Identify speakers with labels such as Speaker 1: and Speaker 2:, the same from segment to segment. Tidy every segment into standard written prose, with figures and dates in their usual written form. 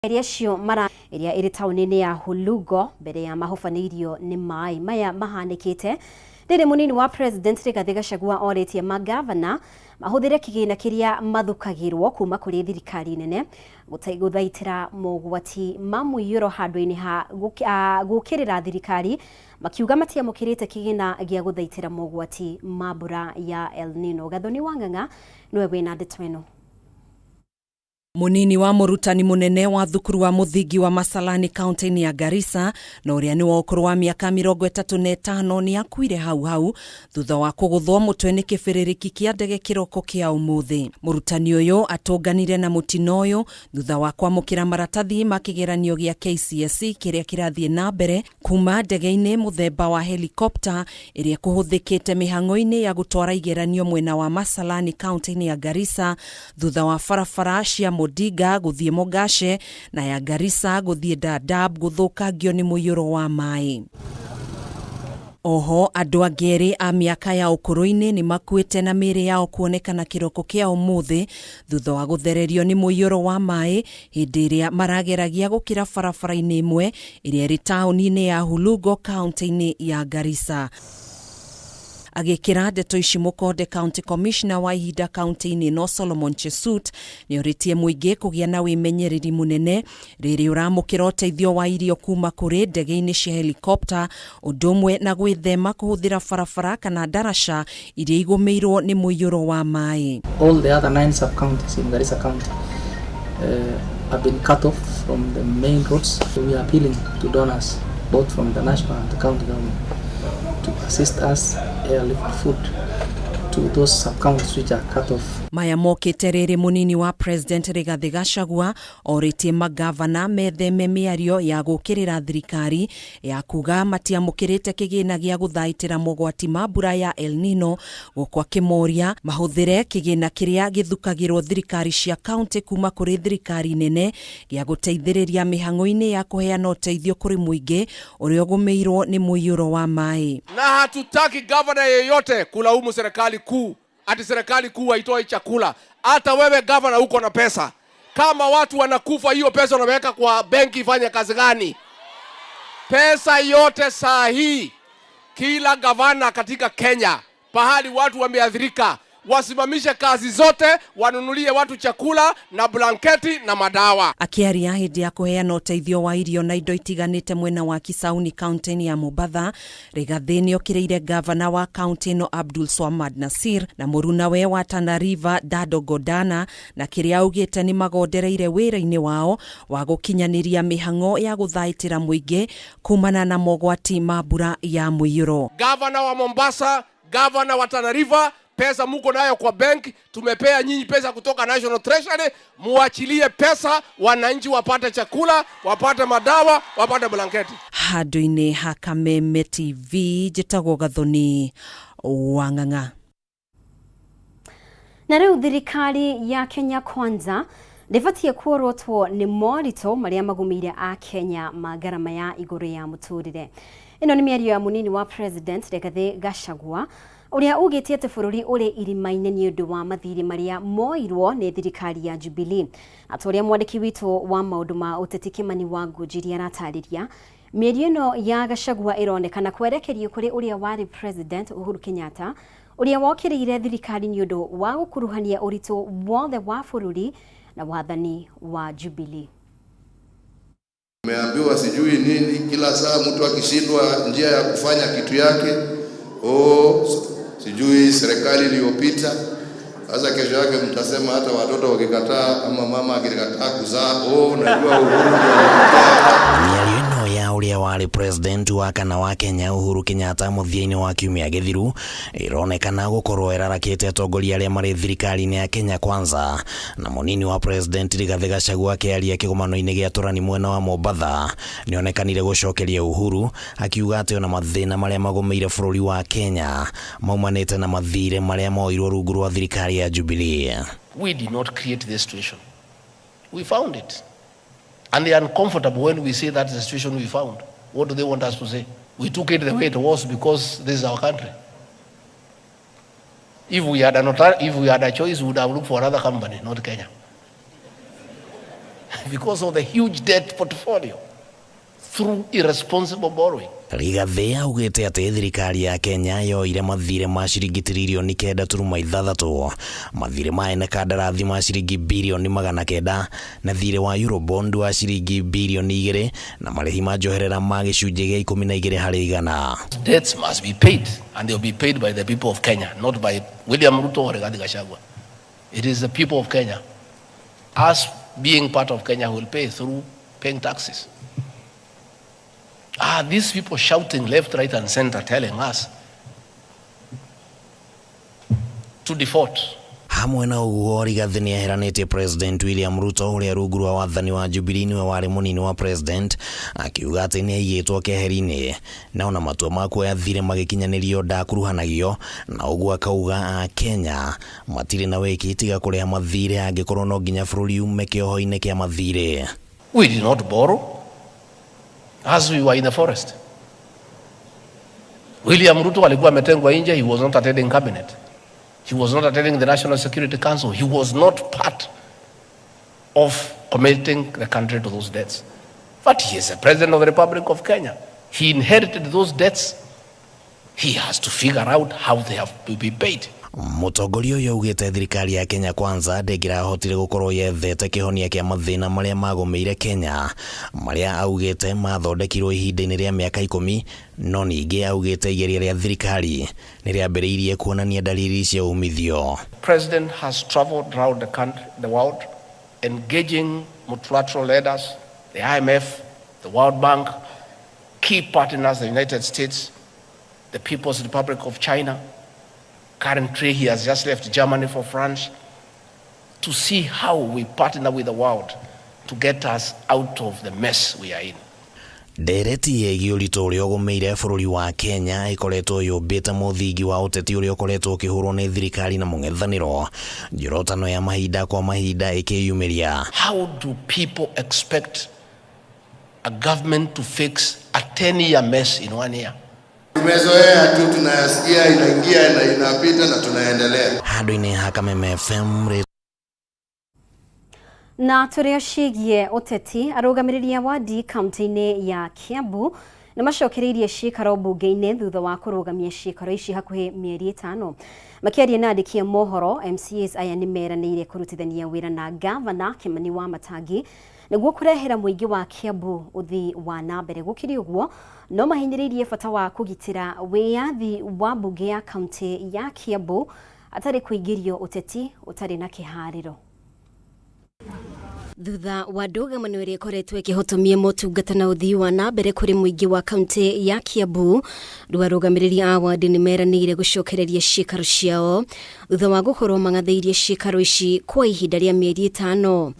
Speaker 1: Acio mara ĩrĩa ĩrĩ taũni-inĩ ya Hulugo mbere ya mahobanĩirio nĩ maĩ maya mahanĩkĩte. Rĩrĩ mũnini wa President Rigathĩ Gachagua orĩtie magavana mahũthĩre kĩgĩna kĩrĩa mathukagĩrwo kuma kũrĩ thirikari nene gũthaitĩra mogwati ma mũiyũro handũ-inĩ ha gũkĩrĩra thirikari, makiuga matiamũkĩrĩte kĩgĩna gĩa gũthaitĩra mogwati ma mbura ya El Nino. Gathoni wa Ng'ang'a nĩwe wĩna ndeto ĩno.
Speaker 2: Munini wa mũrutani mũnene wa thukuru wa mũthingi wa Masalani kaunti-inĩ ya Garissa na ũrĩa nĩ wa ũkũrũ wa mĩaka 35 nĩ akuire hau hau thutha wa kũgũthwo mũtwe nĩ kĩbĩrĩrĩki kĩa ndege kĩroko kĩa ũmũthĩ. Mũrutani ũyũ atũnganire na mũtino ũyũ thutha wa kwamũkĩra maratathi ma kĩgeranio gĩa KCSE kĩrĩa kĩrathiĩ na mbere kuma ndege-inĩ mũthemba wa helikopta ĩrĩa ĩkũhũthĩkĩte mĩhang'o-inĩ ya gũtwara igeranio mwena wa Masalani kaunti-inĩ ya Garissa thutha wa barabara cia Modinga gũthiĩ Mogashe na ya Garissa gũthiĩ Dadaab gũthũkangio nĩ mũiyũro wa maĩ. Oho andũ angĩ erĩ a mĩaka ya ũkũrũ-inĩ nĩ makuĩte na mĩĩrĩ yao kuonekana kĩroko kĩa ũmũthĩ thutha wa gũthererio nĩ mũiyũro wa maĩ hĩndĩ ĩrĩa marageragia gũkĩra barabara-inĩ ĩmwe ĩrĩa ĩrĩ taũni-inĩ ya Hulugo kaunti-inĩ ya Garissa. Agĩkĩra ndeto ici mũkonde, County Commissioner wa ihinda kaunti-inĩ ĩno Solomon Chesut nĩ orĩtie mũingĩ kũgĩa na wĩmenyereri mũnene rĩrĩ ũramũkĩra ũteithio wa irio kuma kũrĩ ndege-inĩ cia helikopta, ũndũ ũmwe na gwĩthema kũhũthĩra barabara kana ndaraca iria igũmĩirwo nĩ mũiyũro wa maĩ.
Speaker 3: All the other 9 sub-counties in Garissa County have been cut off from the main roads. So we are appealing to donors, both from the national and the county government, to assist us airlift food to those sub-counties which are cut off.
Speaker 2: Maya mokĩte rĩrĩ mũnini wa President Rigathĩ Gachagua orĩtie magavana metheme mĩario ya gũkĩrĩra thirikari ya kuga matiamũkĩrĩte kĩgĩna gĩa gũthaitĩra mogwati ma mbura ya El Nino, gũkũ akĩmoria mahũthĩre kĩgĩna kĩrĩa gĩthukagĩrwo thirikari cia kaunti kuma kũrĩ thirikari nene gĩa gũteithĩrĩria mĩhang'o-inĩ ya kũheana ũteithio kũrĩ mũingĩ ũrĩa ũgũmĩirwo nĩ mũiyũro wa maĩ.
Speaker 4: Na hatutaki gavana yeyote kulaumu serikali kuu ati serikali kuu haitoi chakula. Hata wewe gavana uko na pesa, kama watu wanakufa, hiyo pesa unaweka kwa benki ifanye kazi gani? Pesa yote saa hii, kila gavana katika Kenya pahali watu wameathirika, wasimamishe kazi zote, wanunulie watu chakula na blanketi na madawa.
Speaker 2: Akĩaria hĩndĩ ya kũheana ũteithio wa irio na indo itiganĩte mwena wa Kisauni kaunti-inĩ ya Mombatha, Rigathĩ nĩokĩrĩire gavana wa kaunti ĩno Abdul Swamad Nasir na mũrunawe wa Tana River Dado Godana na kĩrĩa augĩte nĩ magondereire wĩra-inĩ wao wa gũkinyanĩria mĩhang'o ya gũthaitĩra mũingĩ kumana na mogwati ma mbura ya mũiyũro.
Speaker 4: Gavana wa Mombasa, gavana wa Tana River, pesa muko nayo kwa bank, tumepea nyinyi pesa kutoka National Treasury, muachilie pesa wananchi wapate chakula, wapate madawa, wapate blanketi.
Speaker 2: Handũ-inĩ ha Kameme TV, njĩtagwo Gathoni wa Ng'ang'a.
Speaker 1: Na rĩu thirikari ya Kenya Kwanza ndĩbatiĩ kuorotwo nĩ moritũ marĩa magũmĩire a Kenya ma ngarama ya igũrũ ya mũtũrĩre. Ĩno nĩ mĩario ya mũnini wa President Rigathĩ Gachagua ũrĩa ugĩte atĩ bũrũri ũrĩ irima-inĩ nĩ ũndũ wa mathirĩ marĩa moirwo nĩ thirikari ya Jubilee. Na ta ũrĩa mwandĩki witũ wa maũndũ ma ũteti Kimani wa Ngũnjiri aratarĩria, mĩario ĩno ya Gachagua ĩronekana kwerekerio kũrĩ ũrĩa warĩ President Uhuru Kenyatta, ũrĩa wokĩrĩire thirikari nĩ ũndũ wa gũkuruhania ũritũ wothe wa bũrũri na wathani wa Jubilee.
Speaker 5: Umeambiwa sijui nini, kila saa mtu akishindwa njia ya kufanya kitu yake, oh, sijui serikali iliyopita. Sasa kesho yake mtasema hata watoto wakikataa ama mama akikataa kuzaa, oh, najua Uhuru ndio alikataa.
Speaker 6: Mĩario ĩno ya ũrĩa warĩ president wa kana wa Kenya Uhuru Kenyatta mũthia-inĩ wa kiumia gĩthiru ĩronekana gũkorwo ĩrarakĩte atongoria arĩa marĩ thirikari-inĩ ya Kenya Kwanza, na mũnini wa president Rigathĩ Gachagua akĩaria kĩgomano-inĩ gĩa Tũrani mwena wa Mombatha nĩonekanire gũcokeria Uhuru akiuga atĩ ona mathĩna marĩa magũmĩire bũrũri wa Kenya maumanĩte na mathirĩ marĩa moirwo rungu rwa thirikari ya Jubilee.
Speaker 7: We did not create this situation. We found it. And they are uncomfortable when we say that's the situation we found. What do they want us to say? We took it the way it was because this is our country. If we had a choice, we would have looked for another company, not Kenya. Because of the huge debt portfolio through irresponsible borrowing.
Speaker 6: Rigathi augĩte atĩ thirikari ya Kenya yoire mathirĩ ma ciringi tiririoni 9.6, mathirĩ ma ene kandarathi ma ciringi birioni 900, na thirĩ wa Eurobond wa ciringi birioni 2, na marĩhi ma njoherera ma gĩcunjĩ gĩa 12%.
Speaker 7: Debts must be paid, and they will be paid by the people of Kenya, not by William Ruto or Rigathi Gachagua. It is the people of Kenya, us being part of Kenya, who will pay through paying taxes. These people shouting left, right, and center telling us to default.
Speaker 6: Hamwe na ũguo, Rigathi nĩ eheranĩtie President William Ruto, ũrĩa rungu rwa wathani wa Jubilee nĩwe warĩ mũnini wa president, akiuga atĩ nĩ aigĩtwo keheri-inĩ na ona matua ma kuoya thirĩ magĩkinyanĩrio ndakuruhanagio na ũguo. Akauga a Kenya matirĩ na wĩki tiga kũrĩha mathirĩ angĩkorwo no nginya bũrũri ume kĩoho-inĩ kĩa mathirĩ.
Speaker 7: We did not borrow as we were in the forest. William Ruto alikuwa ametengwa nje, he was not attending cabinet. He was not attending the National Security Council. He was not part of committing the country to those debts. But he is the president of the Republic of Kenya. He inherited those debts. He has to figure out how they have to be paid.
Speaker 6: Mũtongoria ũyũ augĩte thirikari ya Kenya Kwanza ndĩngĩrahotire gũkorwo yethete kĩhonia kĩa mathĩna marĩa magũmĩire Kenya, marĩa augĩte mathondekirwo ihinda-inĩ rĩa mĩaka 10. No ningĩ augĩte igeria rĩa thirikari nĩ rĩambĩrĩirie kuonania dalili cia umithio.
Speaker 7: President has traveled around the country, the world, engaging multilateral leaders, the IMF, the World Bank, key partners, the United States, the People's Republic of China. Currently, he has just left Germany for France to see how we partner with the world to get us out of the mess we are in.
Speaker 6: Ndereti ĩgiĩ ũritũ ũrĩa ũgũmĩire bũrũri wa Kenya ĩkoretwo yũmbĩte mũthingi wa ũteti ũrĩa ũkoretwo ũkĩhũrwo nĩ thirikari na mũng'ethanĩro, njorotano ya mahinda kwa mahinda ĩkĩyumĩria.
Speaker 7: How do people expect a government to fix a 10-year mess in one year?
Speaker 5: Tumezoea tu, tunayasikia, inaingia na inapita na tunaendelea.
Speaker 6: Handũ-inĩ ha Kameme FM.
Speaker 1: Na tũrĩa ciĩgiĩ ũteti, arũgamĩrĩri a wadi kaunti-inĩ ya Kiambu nĩ macokereirie ciikaro mbunge-inĩ thutha wa kũrũgamia ciikaro ici hakuhĩ mĩeri 5. Makĩaria na andĩki a mohoro, MCAs aya nĩ meranĩire kũrutithania wĩra na gavana Kimani wa Matangi nĩguo kũrehera mũingĩ wa Kiambu ũthii wa na mbere. Gũkĩrĩ ũguo, no mahinyĩrĩirie bata wa kũgitĩra wĩyathi wa mbunge ya kaunti ya Kiambu atarĩ kũingĩrio ũteti ũtarĩ na kĩharĩro. Thutha wa ndũgamano ĩrĩa ĩkoretwo ĩkĩhotomia motungata na ũthii wa na mbere kũrĩ mũingĩ wa kaunti ya Kiambu, rĩu arũgamĩrĩri a wadi nĩ meranĩire gũcokereria ciikaro ciao thutha wa gũkorwo mang'athĩirie ciikaro ici kwa ihinda rĩa mĩeri 5.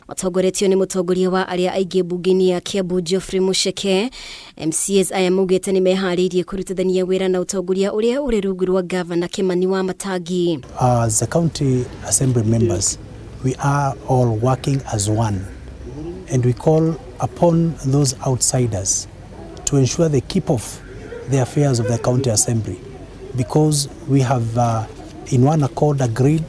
Speaker 1: Matongoretio nĩ mũtongoria wa arĩa aingĩ mbunge-inĩ ya Kiambu Geoffrey Mucheke, MCAs aya maugĩte nĩ meharĩirie kũrutithania wĩra na ũtongoria ũrĩa ũrĩ rungu rwa gavana Kimani wa Matangi.
Speaker 8: As the county assembly members, we are all working as one, and we call upon those outsiders to ensure they keep off the affairs of the county assembly, because we have in one accord agreed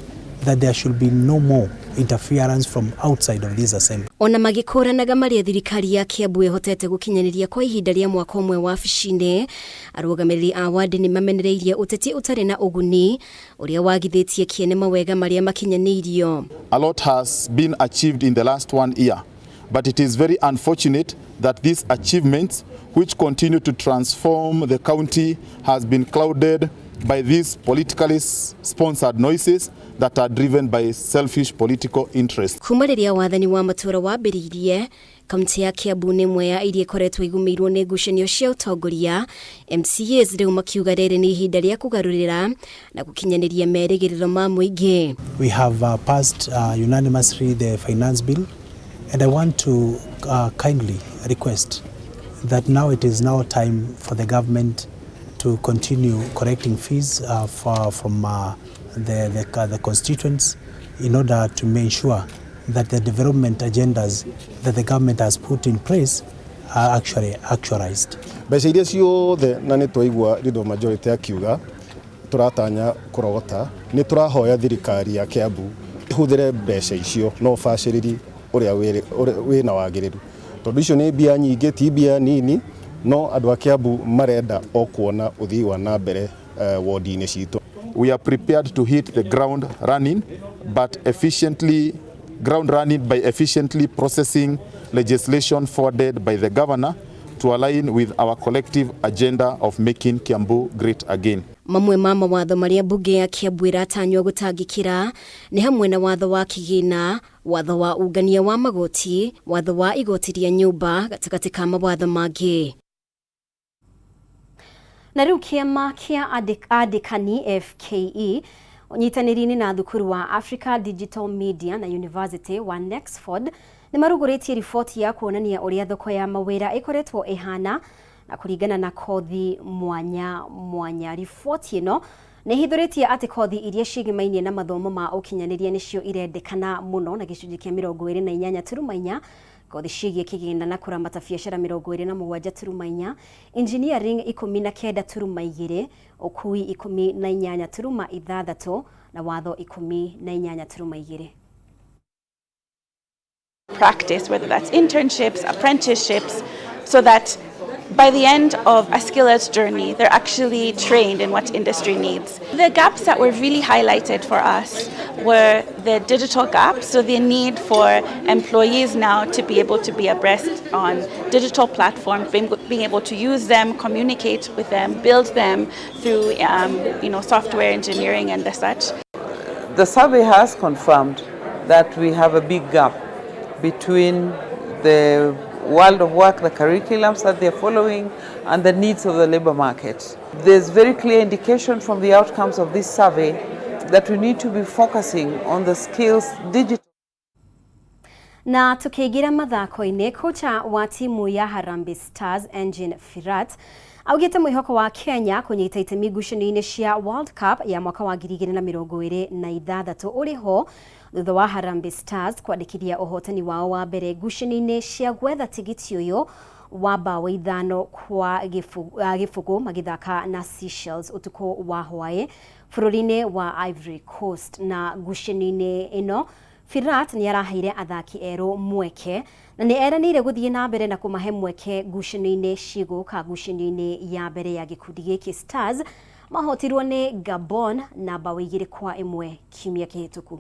Speaker 8: that there should be no more interference from outside of this assembly.
Speaker 1: Ona magĩkũranaga marĩa thirikari ya Kiambu ĩhotete gũkinyanĩria kwa ihinda rĩa mwaka ũmwe wabici-inĩ, arũgamĩrĩri a wadi nĩ mamenereirie ũteti ũtarĩ na ũguni ũrĩa wagithĩtie kĩene mawega marĩa makinyanĩirio.
Speaker 9: A lot has been achieved in the last one year, but it is very unfortunate that these achievements, which continue to transform the county, has been clouded by these politically sponsored noises that are driven by selfish political interests.
Speaker 1: Kuma rĩrĩa wathani wa matũũra wambĩrĩirie, kaunti ya Kiambu nĩ ĩmwe ya iria ikoretwo igũmĩirwo nĩ ngucanio cia ũtongoria. MCAs rĩu makiuga rĩrĩ nĩ ihinda rĩa kũgarũrĩra na gũkinyanĩria merĩgĩrĩro ma mũingĩ.
Speaker 8: We have passed unanimously the finance bill, and I want to kindly request that now it is now time for the government to continue collecting fees from the constituents in order to make sure that the development agendas that the government has put in place are actually actualized.
Speaker 10: Mbeca iria ciothe na nĩ twaigua leader of majority akiuga tũratanya kũrogota, nĩ tũrahoya thirikari ya Kiambu ĩhũthĩre mbeca icio na ũbacĩrĩri. Ũrĩa wĩna wagĩrĩru, tondũ icio nĩ mbia nyingĩ, ti mbia nini, no andũ a Kiambu marenda o kuona ũthii wa na mbere wodi-inĩ citũ.
Speaker 9: We are prepared to hit the ground running, but efficiently ground running by efficiently processing legislation forwarded by the governor to align with our collective agenda of making Kiambu great again.
Speaker 1: Mamwe ma mawatho marĩa mbunge ya Kiambu ĩratanywo gũtangĩkĩra nĩ hamwe na watho wa kĩgĩna, watho wa ungania wa magoti, watho wa igoti rĩa nyũmba, gatagatĩ ka mawatho mangĩ. Na rĩu kĩama kĩa andĩkani FKE ũnyitanĩri-inĩ na thukuru wa Africa Digital Media na University wa Nexford nĩ marugũrĩtie riboti ya kuonania ũrĩa thoko ya mawĩra ĩkoretwo ĩhana na kũringana na kothi mwanya mwanya. Riboti ĩno nĩ ĩhithũrĩtie atĩ kothi iria ciĩgĩmainie na mathomo ma ũkinyanĩria nĩcio irendekana mũno na gĩcunjĩ kĩa 28.4, kothi ciĩgiĩ kĩgĩna na kũramata biacara 27.4, engineering 19.2, ũkui 18.6 na watho 18.2.
Speaker 11: Practice, whether that's internships, apprenticeships, so that by the end of a skiller's journey, they're actually trained in what industry needs. The gaps that were really highlighted for us were the digital gap, so the need for employees now to be able to be abreast on digital platforms, being able to use them, communicate with them, build them through software engineering and the such.
Speaker 12: The survey has confirmed that we have a big gap between the world of work, the curriculums that they're following, and the needs of the labor market. There's very clear indication from the outcomes of this survey that we need to be focusing on the skills digital.
Speaker 1: Na tukiingira mathako-inĩ, kocha wa timu ya Harambee Stars Engin Firat augĩte mwĩhoko wa Kenya kũnyita itemi ngucanio-inĩ cia World Cup ya mwaka wa 2026 ũrĩ ho thutha wa Harambee Stars kwandĩkithia ũhotani wao wa mbere ngucanio-inĩ cia gwetha tigiti ũyũ wa mbaũ 5-0 magĩthaka na Seychelles ũtukũ wa hwaĩ bũrũri-inĩ wa Ivory Coast. Na ngucanio-inĩ ĩno Firat nĩ araheire athaki erũ mweke na nĩ eranĩire gũthiĩ na mbere na kũmahe mweke ngucanio-inĩ cigũka. Ngucanio-inĩ ya mbere ya gĩkundi gĩkĩ, Stars mahotirwo nĩ Gabon na mbaũ 2-1 kiumia kĩhĩtũku.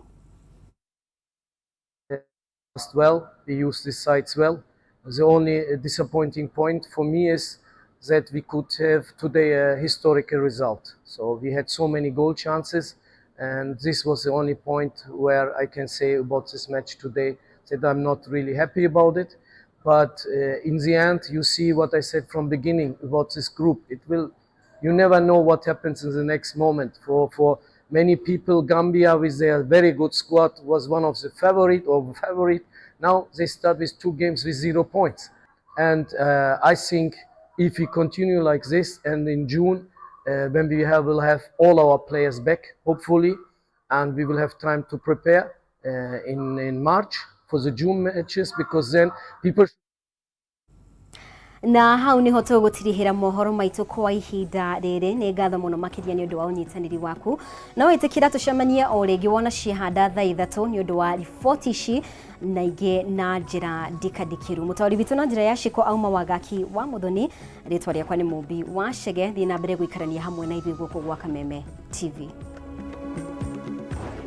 Speaker 13: Well, we use these sites well. The only disappointing point for me is that we could have today a historical result. So we had so many goal chances, and this was the only point where I can say about this match today that I'm not really happy about it. But in the end, you see what I said from beginning about this group. You never know what happens in the next moment. For many people, Gambia with their very good squad was one of the favorite or favorite. Now they start with two games with 0 points. And I think if we continue like this, and in June, when we will have all our players back, hopefully, and we will have time to prepare in March for the June matches, because then people
Speaker 1: Na hau niho tũgũtirihĩra mohoro maitũ kwa ihinda rĩrĩ. Nĩ ngatho mũno makĩria nĩ ũndũ wa ũnyitanĩri waku. No wĩtĩkĩra tũcemanie o rĩngĩ wona ciahanda thaa 3 nĩ ũndũ wa riboti ici na ingĩ na njĩra ndikandikĩru. Mũtaũri witũ na njĩra ya ciko auma Wagaki wa Mũthoni. Rĩtwa rĩakwa nĩ Mũmbi wa Chege. Thiĩ na mbere gũikarania hamwe na ithuĩ gũkũ gwa Kameme TV.